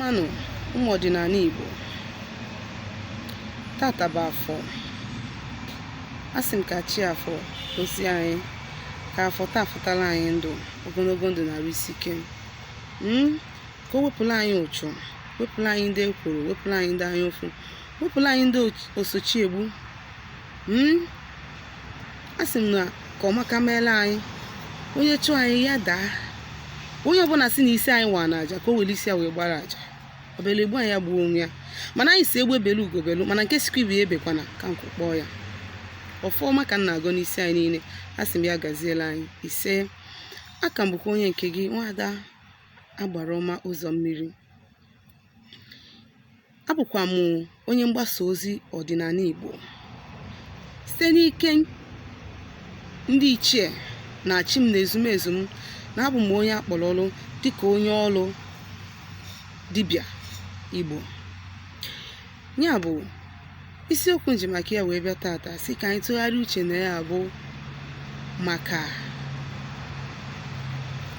Ọmanụ ụmụ ọdịnala Igbo, tata bụ Afọ. Asị m ka chi Afọ gozie anyị, ka Afọ taa fụtara anyị ndụ, ogologo ndụ na arụ isi ike, ka o wepụrụ anyị ụchụ, wepụrụ anyị ndị ekworo, wepụrụ anyị ndị anya ụfụ, wepụrụ anyị ndị osochi egbu. Asị m na ka ọmaka meela anyị. Onye chụọ anyị ya daa. Onye ọbụla si na isi anyị wa na aja, ka o were isi ya wee gbara aja. Ọbịala egbu anyị, ya gbuo onwe ya. Mana anyị si egbe belu, ugo belu, mana nke sikwa ibe ya ebekwana ka nkwụ kpọọ ya. Ọfọma ka m na-agọ n'isi anyị niile. Asị m ya gaziela anyị. Ise. Aka m bụkwa onye nke gị, Nwaada Agbara Ọma Ụzọ Mmiri. Abụkwa m onye mgbasa ozi ọdịnala Igbo. Site n'ike ndị ichie na chi m na ezumezu m, na abụ m onye akpọrọ ọrụ dịka onye ọrụ dibịa Igbo. Ya bụ isiokwu nji maka ya wee bịa tata, si ka anyị tụgharịa uche na ya, bụ maka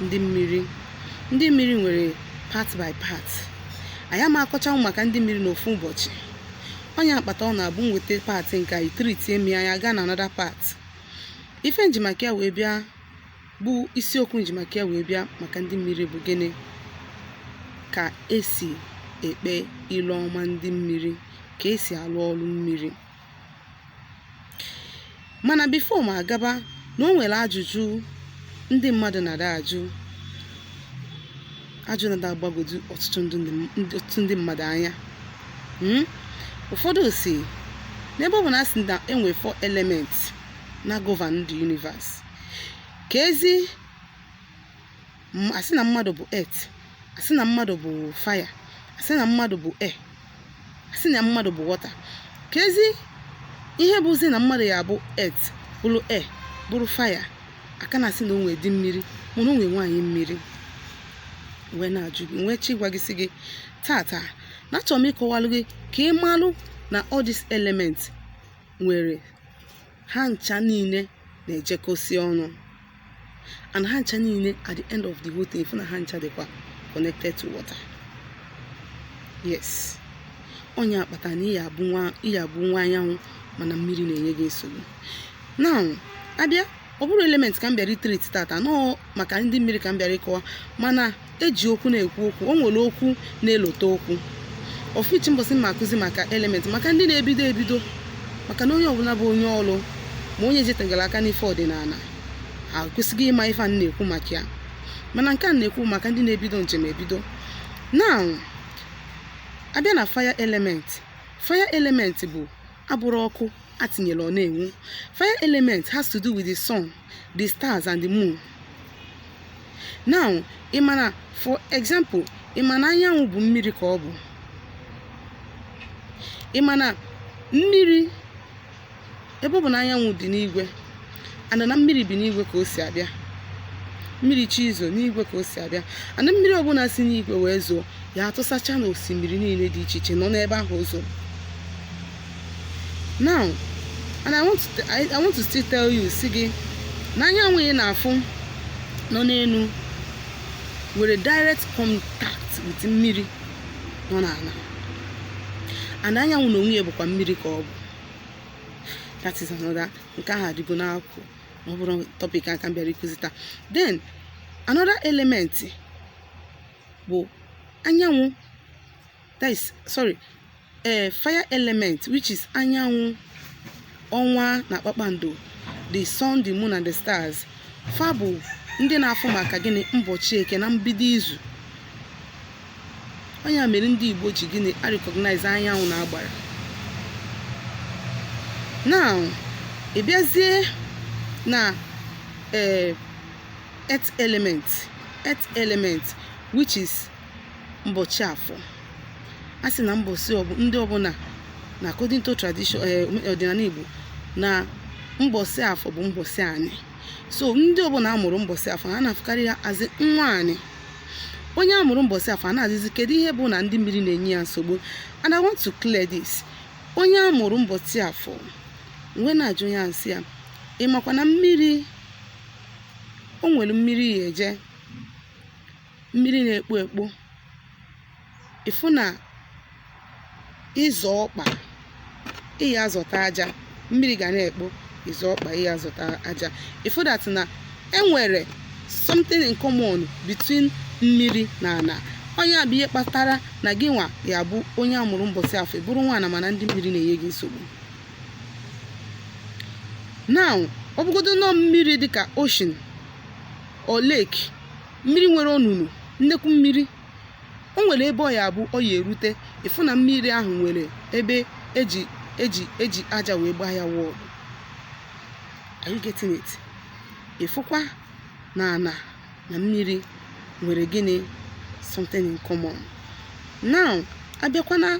ndị mmiri. Ndị mmiri nwere part by part. Anyị ama akọchanwụ maka ndị mmiri n'ofu ụbọchị. Onye akpata ọ na-abụ nweta part nke anyị treatie emi, anyị aga na another part. Ife nji maka ya wee bịa bụ isiokwu nji maka ya wee bịa maka ndị mmiri bụ gịnị? Ka esi ekpe ile ọma ndị mmiri, ka esi alụ ọrụ mmiri. Mana before m agaba na o nwere ajụjụ ndị mmadụ na-ada ajụ, ajụ na-ada agbagwoju ọtụtụ ndị mmadụ anya. Ụfọdụ si n'ebe ọ bụ na a sị na enwe four elements na govern the universe, ka ezi asị na mmadụ bụ earth, asị na mmadụ bụ fire, asị na mmadụ bụ air, asị na mmadụ bụ water, ka ezi ihe bụzi na mmadụ ya bụ earth, bụrụ air, bụrụ fire, aka na-asị na o nwee di mmiri, mana o nwee nwaanyị mmiri? Wee na-ajụ gị, nwee chi gwa gị, sị gị tata na achọrọ m ịkọwalụ gị ka ị malụ na all these elements nwere ha ncha niile na-ejekọsi ọnụ, and ha ncha niile, at the end of the whole thing, fụ na ha ncha dịkwa connected to water. Yes, onye akpata na iya abụ nwa anyanwụ, mana mmiri na-enye gị nsogbu. Now, abịa, ọ bụrụ element ka m bịara itreat tata, nọọ maka ndị mmiri ka m bịara ịkọwa. Mana eji okwu na-ekwu okwu, o nwere okwu na-elote okwu ofichi mbọsị ma akụzi maka element, maka ndị na-ebido ebido, maka na onye ọbụla bụ onye ọrụ ma onye jetegara aka n'ife ọdịnala ha kwesịghị ịma ife a na-ekwu maka ya. Mana nke a na-ekwu maka ndị na-ebido njem ebido. Now, abịa na fire element. Fire element bụ abụrụ ọkụ atinyere ọ na-enwu. Fire element has to do with the sun, the stars and the moon. Now, ị ma na, for example, ị ma na anyanwụ bụ mmiri ka ọ bụ? Ị ma na mmiri, ebe ọ bụ na anyanwụ dị n'igwe, ana na mmiri bi n'igwe ka o si abịa, mmiri chi izo n'igwe ka o si abịa, ana mmiri ọbụla si n'igwe wee zoo ya atụsacha na osimiri niile dị iche iche nọ n'ebe ahụ o zoro. Now, and I want to still tell you, si gị na anyanwụ ị na-afụ nọ n'elu nwere direct contact with mmiri nọ n'ala, and anyanwụ na onwe ya bụkwa mmiri ka ọ bụ. That is another, nke ahụ adịgo n'akwụ, ọ bụrụ topic aka m bịara ịkụzi taa. Then another element bụ anyanwụ, that is, sorry, fire element, which is anyanwụ, ọnwa na kpakpando, the sun, the moon and the stars. Fa bụ ndị na-afụ maka gịnị? Mbọchị Eke na mbido izu. Onye mere ndị Igbo ji gịnị a recognize anyanwụ na agbara. Now, ị bịazie na earth element. Earth element, which is mbọchị Afọ. A sị na mbọchị ndị ọbụla na, according to tradition, ọdịnala Igbo, na mbọsị Afọ bụ mbọsị anyị. So ndị ọbụla amụrụ mbọsị Afọ, ha na-afụkarị ya azị nwa anyị. Onye amụrụ mbọsị Afọ a na-azịzi kedu ihe bụ na ndị mmiri na-enye ya nsogbu? And I want to clear this. Onye amụrụ mbọsị Afọ wee na-ajụ ya, nsị ya, ị makwa na mmiri o nwere mmiri ya eje, mmiri na-ekpo ekpo, Ịfụ na ịzọ ọkpa, ịya azọta aja, mmiri ga na-ekpo. Ịzọ ọkpa, ịya azọta aja. Ịfụ that na enwere something in common between mmiri na ana. Onye a bụ ihe kpatara na gị nwa ya bụ onye a mụrụ mbọsị afọ, bụrụ nwaana, mana ndị mmiri na-enye gị nsogbu. Now, ọ bụgodo nọ mmiri dịka ocean or lake, mmiri nwere onunu, nnekwu mmiri, o nwere ebe ọ ya abụ ọ ya erute, ịfụ na mmiri ahụ nwere ebe eji aja wee gbaa ya wall. Are you getting it? Ịfụkwa na ana na mmiri nwere gịnị? Something in common. Now, abịakwa na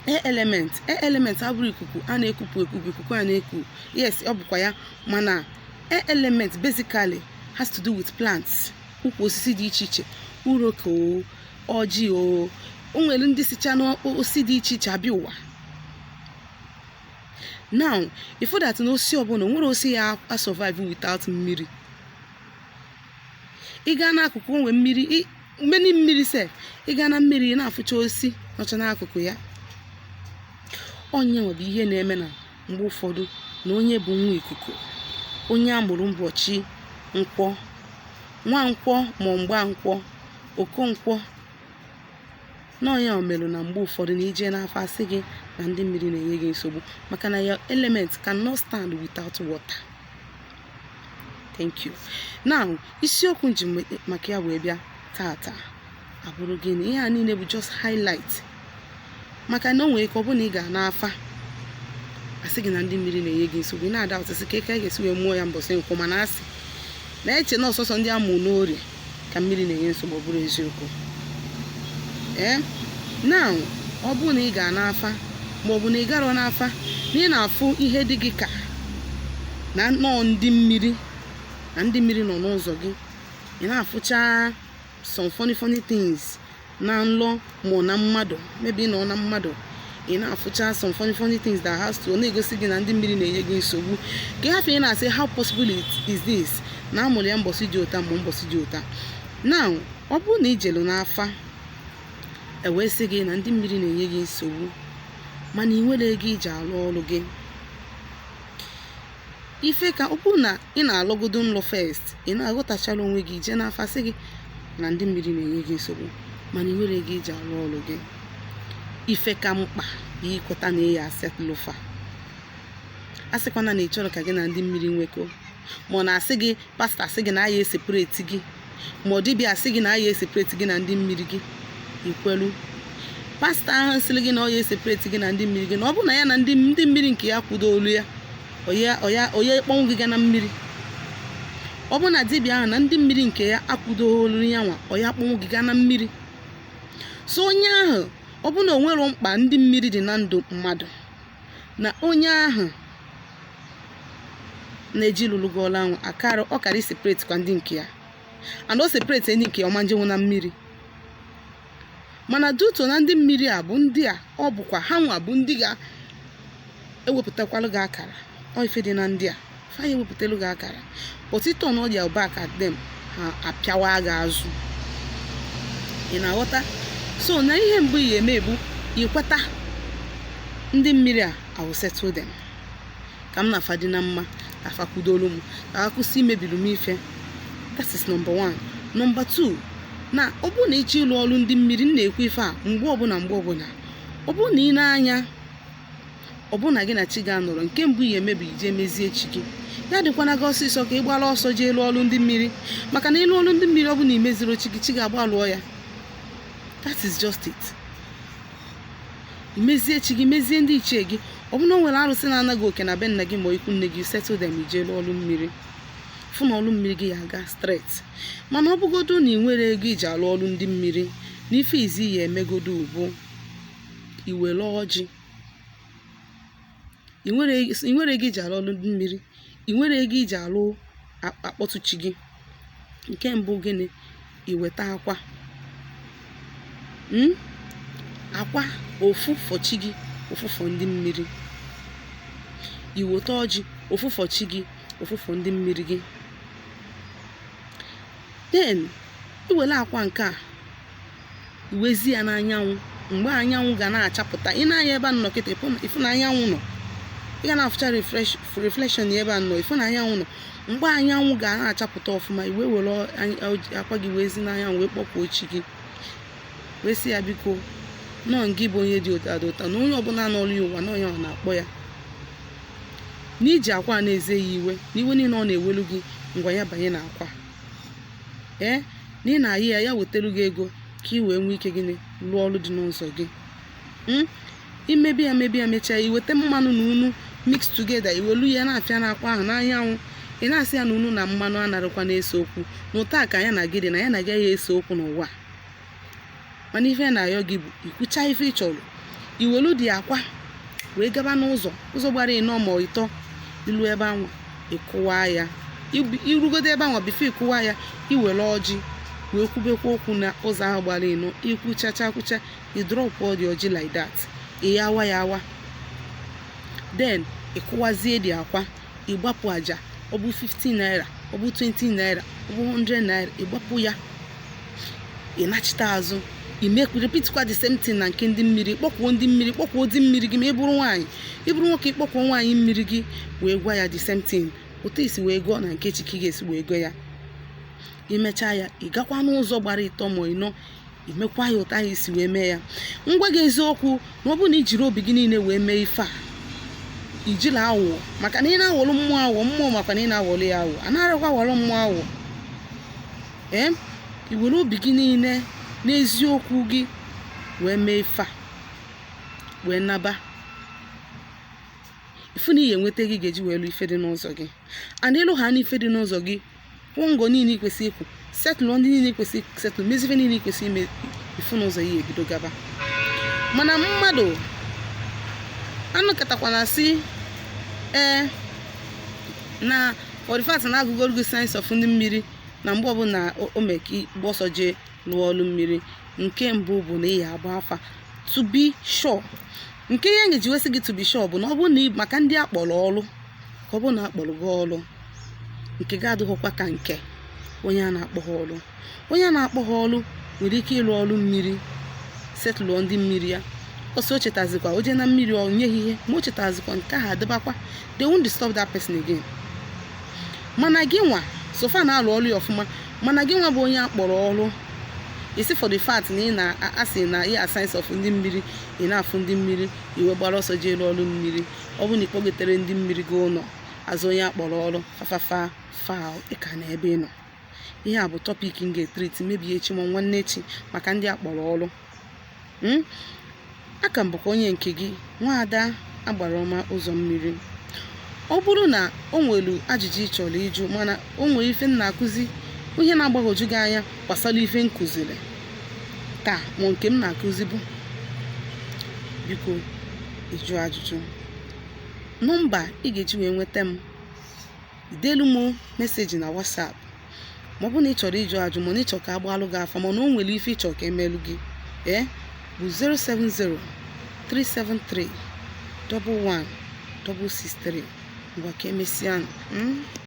air element. Air element abụrụ ikuku a na-ekupụ ekupu, ikuku a na-eku. Yes, ọ bụkwa ya, mana air element basically has to do with plants, ukwu osisi dị iche iche, uroko o, ọjị o. O nwere ndị sicha n'osisi dị iche iche abịa ụwa. Now, if that na osisi ọbụla o nwere, osisi ya a survive without mmiri. Ị gaa n'akụkụ onwe mmiri, many mmiri sef, ị gaa na mmiri, ị na-afụcha osisi nọcha n'akụkụ ya. Onye bụ ihe na-eme na mgbe ụfọdụ na onye bụ nwa ikuku, onye a mụrụ ụbọchị nkwọ, nwankwọ ma mgbankwọ, okonkwo, na onye o merụ na mgbe ụfọdụ na ije n'afọ, asị gị na ndị mmiri na-enye gị nsogbu, maka na your element cannot stand without water. Thank you. Now, isiokwu nji maka ya wee bịa tata abụrụ gịnị? Ihe a niile bụ just highlight, maka na o nwere ike ọ bụrụ na ị ga n'afa, asị gị na ndị mmiri na-enye gị nsogbu, ị na-ada ọtụsị ka eke ga-esi wee mụọ ya mbọsị nkwụ, mana asị na-eche na ọsọsọ ndị amụ n'orie ka mmiri na-enye nsogbu. Ọ bụrụ eziokwu. Ee, now, ọ bụrụ na ị ga n'afa, ma ọ bụ na ị garọ n'afa, na ị na-afụ ihe dị gị ka na nnọọ ndị mmiri, na ndị mmiri nọ n'ụzọ gị, ị na-afụcha some funny funny things na nlọ, ma ọ na mmadụ, maybe ị nọ na mmadụ, ị na-afụcha some funny funny things that has to, ọ na-egosi gị na ndị mmiri na-enye gị nsogbu, ka ị hafụ ị na-asị, "How possible it is this na amụrụ ya mbọsị dị ụta ma mbọsị dị ụta?" Now, ọ bụrụ na ị jelu n'afa, ewee sị gị na ndị mmiri na-enye gị nsogbu, mana ị nwere ego iji alụ ọrụ gị, ife ka ọ bụrụ na ị na-alọgodo nlọ first, ị na-aghọtachara onwe gị, jee n'afa, sị gị na ndị mmiri na-enye gị nsogbu, mana ị nwere ego iji alụ ọrụ gị, ife ka mkpa bụ ikweta na ị ya asettle fa. A sịkwana na ị chọrọ ka gị na ndị mmiri nwekọ, ma ọ na-asị gị, pastọ asị gị na aya eseparate gị, ma ọ dibịa asị gị na aya eseparate gị na ndị mmiri gị, ikwelu pastọ ahụ sịrị gị na ọ ya eseparate gị na ndị mmiri gị, na ọ bụ na ya na ndị mmiri nke ya kwudo olu ya, oya kpọnwụ gị ga na mmiri. Ọ bụ na dibịa ahụ na ndị mmiri nke ya akwudoghị olu ya nwa, ọya kpọnwụ gị ga na mmiri. So onye ahụ, ọ bụ na o nwere mkpa ndị mmiri dị na ndụ mmadụ, na onye ahụ na-eji lụrụ gị ọla ahụ akara, ọ kara iseparate kwa ndị nke ya, and o separate ndị nke ya, ọma njenwu na mmiri. Mana duto na ndị mmiri a bụ ndị a, ọ bụkwa ha nwa bụ ndị ga-ewepụtakwalụ gị akara. Ọ ife dị na ndị a fa ya ewepụtalụ gị akara, but turn all their back at them, ha apịawa gị azụ. Ị na-aghọta? So na ihe mbụ ị ga-eme bụ ikweta, ndị mmiri a, I will settle them, ka m na-afa dị na mma, ka afa kwudolu m, ka ha kwụsị imebiri m ife. That is number one. Number two, na ọ bụrụ na ịchọ ịlụ ọrụ ndị mmiri, m na-ekwu ife a mgbe ọbụla, mgbe ọbụla, ọ bụrụ na ị na-anya, ọ bụrụ na gị na chi ga-anọrọ, nke mbụ ị ga-eme bụ ije mezie chi gị. Ya dịkwana gị ọsịsọ ka ị gbara ọsọ jee lụọ ọrụ ndị mmiri, maka na ịlụ ọrụ ndị mmiri, ọ bụ na imeziri chi gị, chi ga-agba lụọ ya. That is just it. Imezie chi gị, mezie ndị ichie gị. Ọ bụrụ na o nwere arụsị na-anaghị oke na be nna gị ma ikwu nne gị, settle them, ije lụọ ọrụ mmiri, fụ na ọrụ mmiri gị ya aga straight. Mana ọ bụgodo na ị nwere ego iji alụ ọrụ ndị mmiri, na ife izi ya emegodo bụ iwere ọjị. Ị nwere ego iji alụ ọrụ ndị mmiri, ị nwere ego iji alụ akpọtụ chi gị, nke mbụ gịnị? Iweta akwa, Akwa ofu for chi gị, ofu for ndị mmiri. Iweta ọjị, ofu for chi gị, ofu for ndị mmiri gị. Then iwere akwa nke a Iwezi ya n'anyanwụ mgbe anyanwụ ga na-achapụta. Ị na-anya ebe a nọ kịta, ịfụ na anyanwụ nọ. Ị ga na-afụcha reflection ebe a nọ, ịfụ na anyanwụ nọ. Mgbe anyanwụ ga na-achapụta ọfụma, iwe were akwa gị wee zi n'anyanwụ, wee kpọkwuo chi gị, wee sị ya, biko, nọọ gị bụ onye dị ụta dị ụta na onye ọbụla nọrọ ya ụwa na onye ọ na-akpọ ya n'iji akwa a na-eze ya iwe na iwe niile ọ na-ewelu gị. Ngwa, ya banye na akwa ee na ị na-ayị ya, ya wetara gị ego ka ị wee nwee ike gịnị lụọ ọrụ dị n'ụzọ gị. Imebi ya, mebi ya, mechaa, iweta mmanụ na unu mix together, iwelu ya na-afịa n'akwa ahụ n'anyanwụ. Ị na-asị ya na unu na mmanụ anaghịkwa na-ese okwu, na ụta ka ya na gị dị, na ya na gị ya ese okwu n'ụwa. Mana ife na-ayọ gị bụ ikwucha ife ị chọrọ, iwelu dị akwa wee gaba n'ụzọ, ụzọ gbara ịnọ ma ịtọ. Ilu ebe anwa, ịkụwa ya. Irugodo ebe anwa, before ịkụwa ya, iwere ọjị wee kwubekwa okwu na ụzọ ahụ gbara ịnọ. Ikwuchacha kwucha, ị drop dị ọjị like that, ị ya awa ya awa, then ịkụwazie dị akwa. Ịgbapụ aja, ọ bụ 15 naira, ọ bụ 20 naira, ọ bụ 100 naira, ịgbapụ ya, ịnachite azụ, ime repeatkwa the same thing na nke ndị mmiri. Kpọkwuo ndị mmiri, kpọkwuo di mmiri gị ma ị bụrụ nwaanyị. Ị bụrụ nwoke, ịkpọkwuo nwaanyị mmiri gị, wee gwa ya the same thing. Otu isi wee gụọ na nke chi ka ị ga-esi wee gụọ ya. Imechaa ya, ị gakwa n'ụzọ gbara ịtọ ma ịnọ, imekwa ya ụtọ ahụ isi wee mee ya. Ngwa gị, eziokwu na ọ bụrụ na i jiri obi gị niile wee mee ife a, ijila aghụghọ, maka na ị na-aghọrọ mmụọ aghụghọ, mmụọ makwa na ị na-aghọrọ ya aghụghọ. Anaghịkwa aghọrọ mmụọ aghụghọ. Ee, i were obi gị niile n'eziokwu gị wee mee ife a, wee naba, ifu na ị ga-enweta gị ga-eji wee lụ ife dị n'ụzọ gị. And ịlụ ha n'ife dị n'ụzọ gị, kwụọ ngọ niile ị kwesịrị ịkwụ, settle ndị niile ị kwesịrị settle, mezi ife niile ị kwesịrị ime, ifu n'ụzọ ya ebido gaba. Mana mmadụ anụkatakwana sị ee na for the fact na agụgoro gị signs of ndị mmiri, na mgbe ọbụla o mee ka ịgba ọsọ jee lụọ ọlụ mmiri. Nke mbụ bụ na ị ya agba afa to be sure. Nke ihe ngeji wesị gị to be sure bụ na ọ bụrụ na maka ndị akpọrọ ọlụ, ka ọ bụrụ na akpọrọ gị ọlụ, nke gị adịghịkwa ka nke onye a na-akpọ ha ọlụ. Onye a na-akpọ ha ọlụ nwere ike ịlụ ọlụ mmiri, settle ndị mmiri ya ọsọ. O chetazikwa o jee na mmiri, ọ nye ha ihe, ma o chetazikwa nke ahụ adịbakwa, they won't disturb that person again. Mana gị nwa sofa na-alụ ọlụ ya ọfụma, mana gị nwa bụ onye akpọrọ ọlụ, isi for the fact na ị na-asị na ị signs of ndị mmiri, ị na-afụ ndị mmiri, iwe gbara ọsọ jee lụọ ọlụ mmiri. Ọ bụrụ na ị kpọgotere ndị mmiri gị ụlọ azụ onye akpọrọ ọrụ, fafafa fail, ịka na ebe ị nọ. Ihe a bụ topic m ga-etreat mebie echi ma nwanne echi, maka ndị akpọrọ ọrụ. Aka m bụkwa onye nke gị, nwaada agbara ọma ụzọ mmiri. Ọ bụrụ na o nwere ajụjụ ị chọrọ ịjụ, mana o nwere ife m na-akụzi, ihe na-agbagwoju gị anya gbasara ife m kụziri taa ma nke m na-akụzi bụ, biko ịjụ ajụjụ. Nọmba ị ga-eji wee nweta m, ideelu m message na WhatsApp, ma ọ bụ na ị chọrọ ịjụ ajụ, ma na ịchọ ka agbalụ gị afa, mana o nwere ife ịchọ ka emelụ gị, ee, bụ 070 373 11 663. Ngwa, ka emesịa.